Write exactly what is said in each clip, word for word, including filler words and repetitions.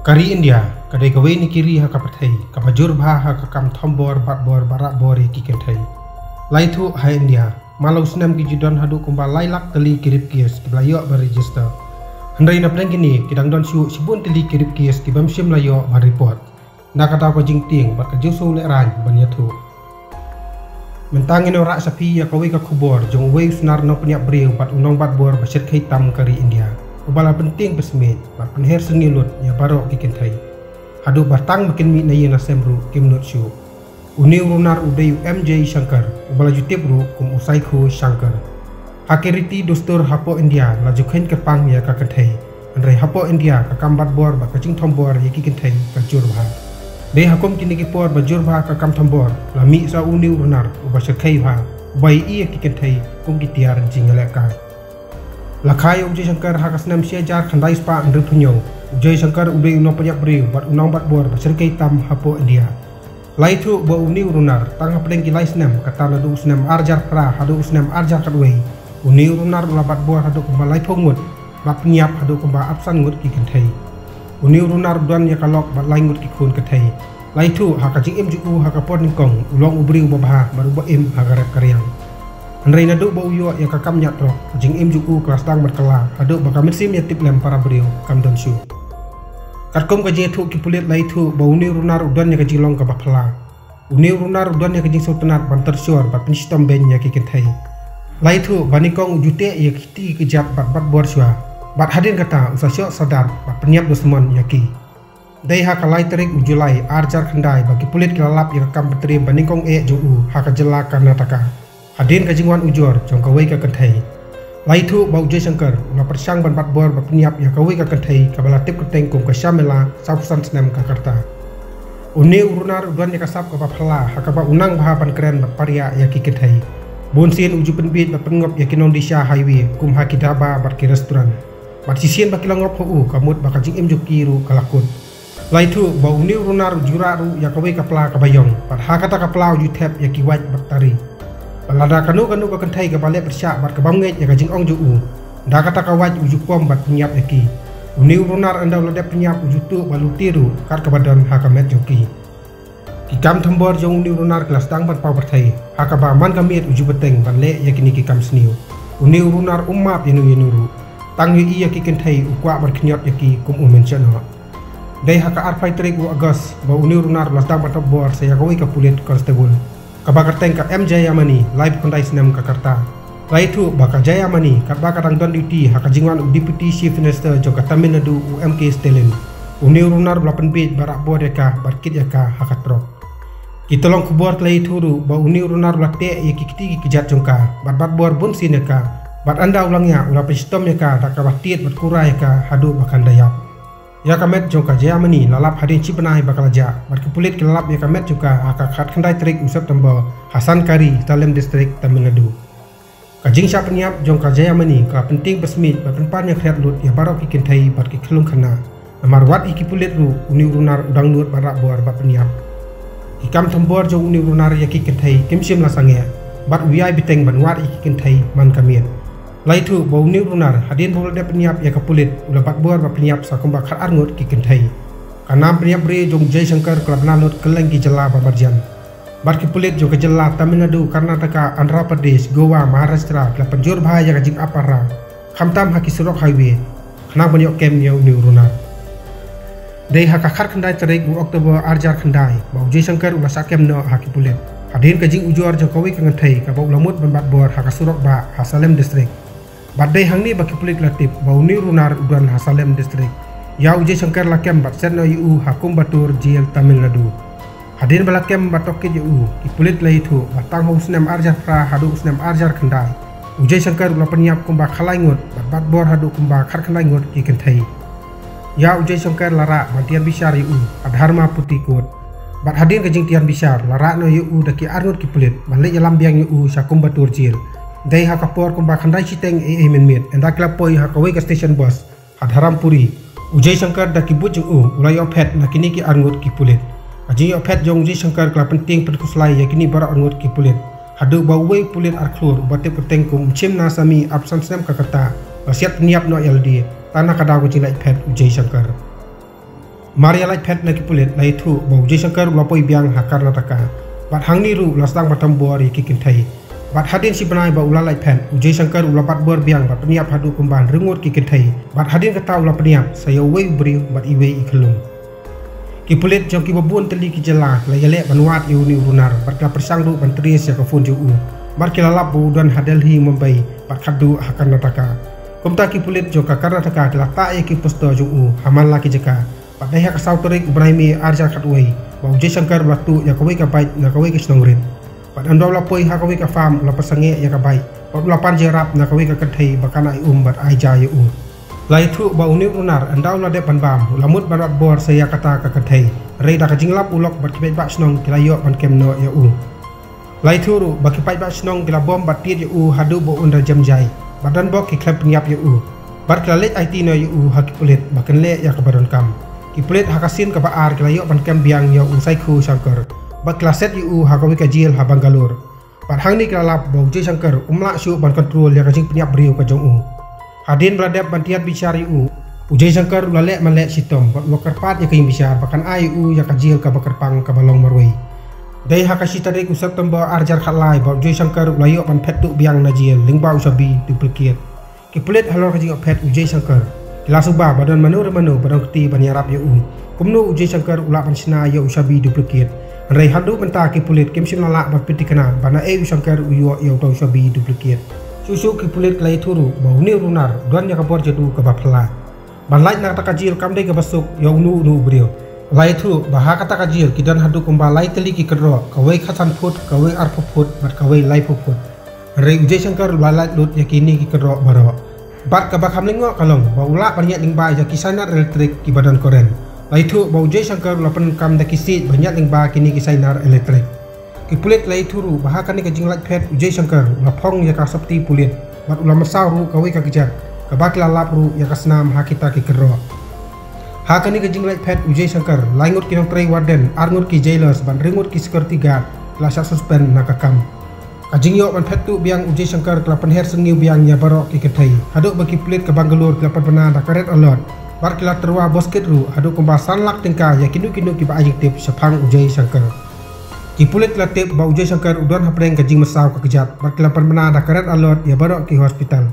Ka ri India ka dei kawei na ki ri ha ka pyrthei kaba jur bha ha ka kam thombor, batbor bad rapbor ïa ki kynthei. La ïathuh ha India man la u snem ki ju don haduh kumba lai lak tylli ki rape case kiba la ïoh ban register. Hynrei na pdeng kine ki dang don shuh shibun tylli ki rape case kiba ym shym la ïoh ban report. Na ka daw ka jingtieng bad ka jingsngewlehraiñ ban ïathuh. Mynta ngin ïa rah sha phi ïa kawei ka khubor jong uwei u snar nongpynïap briew bad u nongbatbor ba shyrkhei tam ka ri India, uba la pyntieng pynsmit bad pynher syrngiew lut ïa baroh ki kynthei. Haduh ba tang ba kin mih na ïing na sem ruh kim nud shuh. Une u runar u dei u M J Shankar, uba la ju tip ruh kum u Saikho Shankar. Ha ki riti dustur hapoh India la ju kheiñ kyrpang ïa ka kynthei. Hynrei hapoh India ka kam batbor bad ka jingthombor ïa ki kynthei ka jur bha. Dei ha kum kine ki por ba jur bha ka kam thombor, la mih sa une u runar uba shyrkhei bha, uba ïohi ïa ki kynthei kum ki tiar jingïalehkai. La kha ïa u Jai Shankar ha ka snem shi hajar khyndai spah hynriewphew hynñiew. U Jai Shankar u dei u nongpynïap briew bad u nongbatbor ba shyrkhei tam hapoh India. La ïathuh ba une u runar tang hapdeng ki lai snem, kata naduh u snem ar hajar phra haduh u snem ar hajar khatwei, une u runar u la batbor haduh kumba laiphew ngut bad pynïap haduh kumba arphew san ngut ki kynthei. Une u runar u don ïa ka lok bad lai ngut ki khun kynthei. La ïathuh ha ka jingim jong u ha ka por nyngkong, u long u briew uba bha bad uba im ha ka rep ka riang. Hynrei naduh ba u ïoh ïa ka kam ñiah trok, ka jingim jong u ka la sdang ban kylla haduh ba ka mynsiem ïatiplem para briew kam don shuh. Katkum ka jingïathuh ki pulit, la ïathuh ba une u runar u don ïa ka jinglong kaba phylla. Une u runar u don ïa ka jingsngewtynnat ban tyrshor bad pynshitom beiñ ïa ki kynthei. La ïathuh ba nyngkong u ju teh ïa ki kti ki kjat bad batbor shuwa, bad hadien kata u sa shoh sadat bad pynïap dusmon ïa ki. Dei ha ka lai tarik u July ar hajar khyndai ba ki pulit ki la lap ïa ka kam pyntriem ba nyngkong eh jong u ha ka jylla Karnataka, hadien ka jingwan ujor jong kawei ka kynthei. La ïathuh ba u Jai Shankar u la pyrshang ban batbor bad pynïap ïa kawei ka kynthei kaba la tip kyrteng kum ka Sharmila, sawphew san snem ka rta. Une u runar u don ïa ka sap kaba phylla ha kaba u nang bha ban kren bad pariah ïa ki kynthei. Bunsien u ju pynbiej bad pynngop ïa ki nongdie sha highway kum ha ki dhaba bad ki restaurant. Bad shisien ba ki la ngop ha u, ka mut ba ka jingim jong ki ruh ka la kut. La ïathuh ba une u runar u ju rah ruh ïa kawei ka pla kaba ïong, bad ha kata ka pla u ju thep ïa ki wait bad tari. Bad lada kano kano ka kynthei kaba leh pyrshah bad ka bym ngeit ïa ka jingong jong u, da kata ka wait u ju pom bad pynïap ïa ki. Une u runar ynda u la dep pynïap u ju tuh bad lute ruh kat kaba don ha ka met jong ki. Ki kam thombor jong une u runar ki la sdang ban paw pyrthei, ha kaba man ka miet u ju bteng ban leh ïa kine ki kam sniew. Une u runar um map ïano ïano ruh. Tang ïohi ïa ki kynthei u kwah ban khñiot ïa ki kum u mynsiem noh. Dei ha ka arphew tarik u August ba une u runar u la sdang ban thombor sa ïa kawei ka pulit constable. Kaba kyrteng ka M Jayamani, laiphew khyndai snem ka rta. La ïathuh ba ka Jayamani, katba ka dang don duty ha ka jingwan u Deputy Chief Minister jong ka Tamil Nadu u M K Stalin, une u runar u la pynbiej bad rah bor ïa ka bad kit ïa ka ha ka trok. Ki tyllong khubor ki la ïathuh ruh ba une u runar u la teh ïa ki kti ki kjat jong ka bad batbor bunsien ïa ka, bad ynda u la ñiah u la pynshitom ïa ka da kaba tied bad kura ïa ka haduh ba kan da ïap. Ïa ka met jong ka Jayamani la lap hadien shi bnai ba ka la jah, bad ki pulit ki la lap ïa ka met jong ka ha ka khatkhyndai tarik u September ha Sankari, Salem District, Tamil Nadu. Ka jingshah pynïap jong ka Jayamani ka la pyntieng pynsmit bad pynpar ñiangkhriat lut ïa baroh ki kynthei bad ki khyllung khynnah. Namar wat ïa ki pulit ruh une u runar u dang nud ban rah bor bad pynïap. Ki kam thombor jong une u runar ïa ki kynthei kim shym la sangeh, bad u ïai bteng ban wad ïa ki kynthei man ka miet. La ïathuh ba une u runar hadien ba u la dep pynïap ïa ka pulit u la batbor bad pynïap sa kumba khatar ngut ki kynthei. Ka nam pynïap briew jong u Jai Shankar ka la bna lut kylleng ki jylla ba marjan. Bad ki pulit jong ka jylla Tamil Nadu, Karnataka, Andhra Pradesh, Goa, Maharashtra ki la pynjur bha ïa ka jingap para, khamtam ha ki surok highway, khnang ban ïoh kem ïa une u runar. Dei ha ka khatkhyndai tarik u October ar hajar khyndai ba u Jai Shankar u la shah kem noh ha ki pulit hadien ka jingujor jong kawei ka kynthei kaba u la mut ban batbor ha ka surok bah ha Salem District. Bad dei hangne ba ki pulit ki la tip ba une u runar u don ha Salem District. Ïa u Jai Shankar la kem bad set noh ïa u ha Coimbatore Jail, Tamil Nadu. Hadien ba la kem bad tohkit ïa u, ki pulit ki la ïathuh ba tang ha u snem ar hajar phra haduh u snem ar hajar khyndai, u Jai Shankar u la pynïap kumba khatlai ngut bad batbor haduh kumba khatkhyndai ngut ki kynthei. Ïa u Jai Shankar la rah ban tian bishar ïa u ha Dharmapuri Court. Bad hadien ka jingtian bishar la rah noh ïa u da ki ar ngut ki pulit ban leit ïalam biang ïa u sha Coimbatore Jail. Dei ha ka por kumba khyndai shiteng eiei mynmiet, ynda ki la poi ha kawei ka station bus ha Dharmapuri, u Jai Shankar da ki buit jong u u la ïoh phet na kine ki ar ngut ki pulit. Ka jingïoh phet jong u Jai Shankar ka la pyntieng pynkhuslai ïa kine baroh ar ngut ki pulit, haduh ba uwei u pulit ar khlur uba tip kyrteng kum u Chinnasamy, arphew san snem ka rta, la siat pynïap noh ïa lade tang na ka daw ka jinglait phet u Jai Shankar. Mar ïa lait phet na ki pulit la ïathuh ba u Jaishankar u la poi biang ha Karnataka. Bad hangne ruh u la sdang ban thombor ïa ki kynthei. Bad hadien shi bnai ba u la lait phet, u Jaishankar u la bat bor biang bad pynïap haduh kumba hynriew ngut ki kynthei. Bad hadien kata u la pynïap sa ïa uwei u briew bad iwei i khyllung. Ki pulit jong kiba bun tylli ki jylla la ïaleh ban wad ïa une u runar bad ki la pyrshang ruh ban trace ïa ka phone jong u. Bad ki la lap ba u don ha Delhi, Mumbai bad khatduh ha Karnataka. Kumta ki pulit jong ka Karnataka ki la tah ïa ki poster jong u ha man la ki jaka. Bad dei ha ka saw tarik u bnai May ar hajar khatwei ba u Jaishankar u la tuh ïa kawei ka bike na kawei ka shnong rit. Bad ynda u la poi ha kawei ka farm u la pynsangeh ïa ka bike bad u la pan jingïarap na kawei ka kynthei ba kan ai um bad ai ja ïa u. La ïathuh ba une u runar ynda u la dep ban bam u la mut ban wad bor sa ïa kata ka kynthei. Hynrei da ka jinglap u lok bad ki paidbah shnong ki la ïoh ban kem noh ïa u. La ïathuh ruh ba ki paidbah shnong ki la bom bad tied ïa u haduh ba un da jem jai. Bad don bok ki khlem pynïap ïa u. Bad ki la leit aiti noh ïa u ha ki pulit ba kin leh ïa kaba donkam. Ki pulit ha ka sien kaba ar ki la ïoh ban kem biang ïa u Jaishankar. Bad ki la set ïa u ha kawei ka jel ha Bangalore. Bad hangne ki la lap ba u Jaishankar um lah shuh ban kontrol ïa ka jingpynïap briew ka jong u. Hadien ba la dep ban tiad bishar ïa u, u Jaishankar u la leh man leh shitom bad u la kyrpad ïa ka ïingbishar ba kan ai ïa u ïa ka jel kaba kyrpang kaba long marwei. Dei ha ka shi tarik u September ar hajar khatlai ba u Jaishankar u la ïoh ban phet tuh biang na jel lyngba u shabi duplicate. Ki pulit halor ka jingïoh phet u Jaishankar ki la suba ba don mano re mano ba don kti ban ïarap ïa u. Kumno u Jaishankar u lah ban shna ïa u shabi duplicate? Hynrei haduh mynta ki pulit kim shym la lah ban pynthikna ba naei u Shankar u ïoh ïa uta u shabi duplicate. Shuh shuh ki pulit ki la ïathuh ruh ba une u runar u don ïa ka bor jadu kaba phylla. Ban lait na kata ka jel kam dei kaba suk ïa uno uno u briew. La ïathuh ba ha kata ka jel ki don haduh kumba lai tylli ki kynroh, kawei khatsan phut, kawei arphew phut bad kawei laiphew phut. Hynrei u Jaishankar u la lait lut ïa kine ki kynroh baroh. Bad kaba kham lyngngoh ka long ba u lah ban ñiad lyngba ïa ki sainar elektrik kiba don current. La ïathuh ba u Jaishankar u la pyndonkam da ki siej ban ñiad lyngba kine ki sainar elektrik. Ki pulit la ïathuh ruh ba ha kane ka jinglait phet u Jaishankar u la phong ïa ka sopti pulit bad u la mynsaw ruh kawei ka kjat kaba ki la lap ruh ïa ka snam ha kita ki kynroh. Ha kane ka jinglait phet u Jaishankar, lai ngut ki nongtrei warden, ar ngut ki jailers bad hynriew ngut ki security guard ki la shah suspend na ka kam. Ka jingïoh ban phet tuh biang u Jaishankar ka la pynher sngewbha biang ïa baroh ki kynthei. Haduh ba ki pulit ka Bangalore ki la pynbna da ka red alert bad ki la tyrwa bos kit ruh haduh kumba san lak tyngka ïa kino kino kiba ai jingtip shaphang u Jaishankar. Ki pulit ki la tip ba u Jaishankar u don hapdeng ka jingmynsaw ka kjat bad ki la pynbna da ka red alert ïa baroh ki hospital.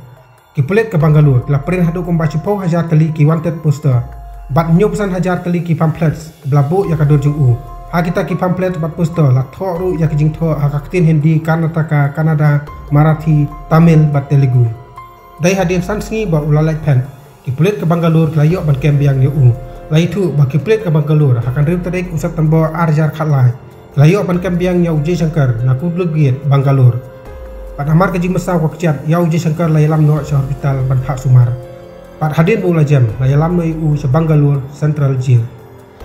Ki pulit ka Bangalore ki la print haduh kumba shiphew hajar tylli ki wanted poster bad hynñiewphew san hajar tylli ki pamphlets ba la buh ïa ka dur jong u. Ha kita ki pamphlets bad poster la thoh ruh ïa ki jingthoh ha ka ktien Hindi, Karnataka, Kannada, Marathi, Tamil bad Telugu. Dei hadien san sngi ba u la lait phet, ki pulit ka Bangalore ki la ïoh ban kem biang ïa u. La ïathuh ba ki pulit ka Bangalore ha ka hynriew tarik u September ar hajar khatlai ki la ïoh ban kem biang ïa u Jaishankar na Cootle Gate, Bangalore. Bad namar ka jingmynsaw ka kjat ïa u Jaishankar la ïalam noh sha hospital ban phah sumar. Bad hadien ba u la jem la ïalam noh ïa u sha Bangalore Central Jail.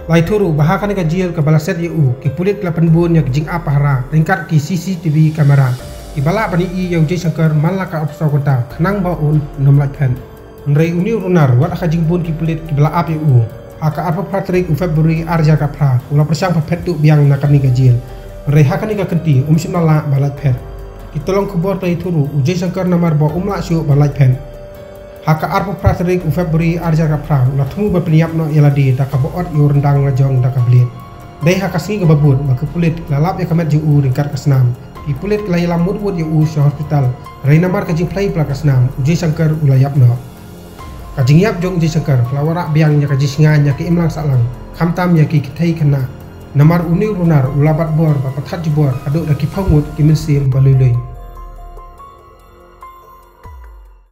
La ïathuh ruh ba ha kane ka jel kaba la set ïa u, ki pulit ki la pynbun ïa ka jingap pahara ryngkat ki C C T V camera kiba lah ban ïohi ïa u Jaishankar man la ka arphew saw kynta khnang ba un nym lait phet. Hynrei une u runar wat ha ka jingbun ki pulit kiba la ap ïa u. Ha ka arphew phra tarik u February ar hajar khatphra u la pyrshang ban phet tuh biang na kane ka jel. Hynrei ha kane ka kynti um shym la lah ban lait phet. Ki tyllong khubor ki la ïathuh ruh u Jaishankar namar ba um lah shuh ban lait phet. Ha ka arphew phra tarik u February ar hajar khatphra u la thmu ban pynïap noh ïa lade da kaba ot ïa u ryndang lajong da ka blade. Dei ha ka sngi kaba bud ba ki pulit ki la lap ïa ka met jong u ryngkat ka snam. Ki pulit ki la ïalam mut mut ïa u sha hospital. Hynrei namar ka jingphlei palat ka snam u Jaishankar u la ïap noh. Ka jingïap jong u Jaishankar ka la wanrah biang ïa ka jingshngaiñ ïa ka imlang sahlang, khamtam ïa ki kynthei khynnah. Namar une u runar u la bat bor bad pynthat jubor haduh da ki phew ngut ki mynsiem ba lui lui.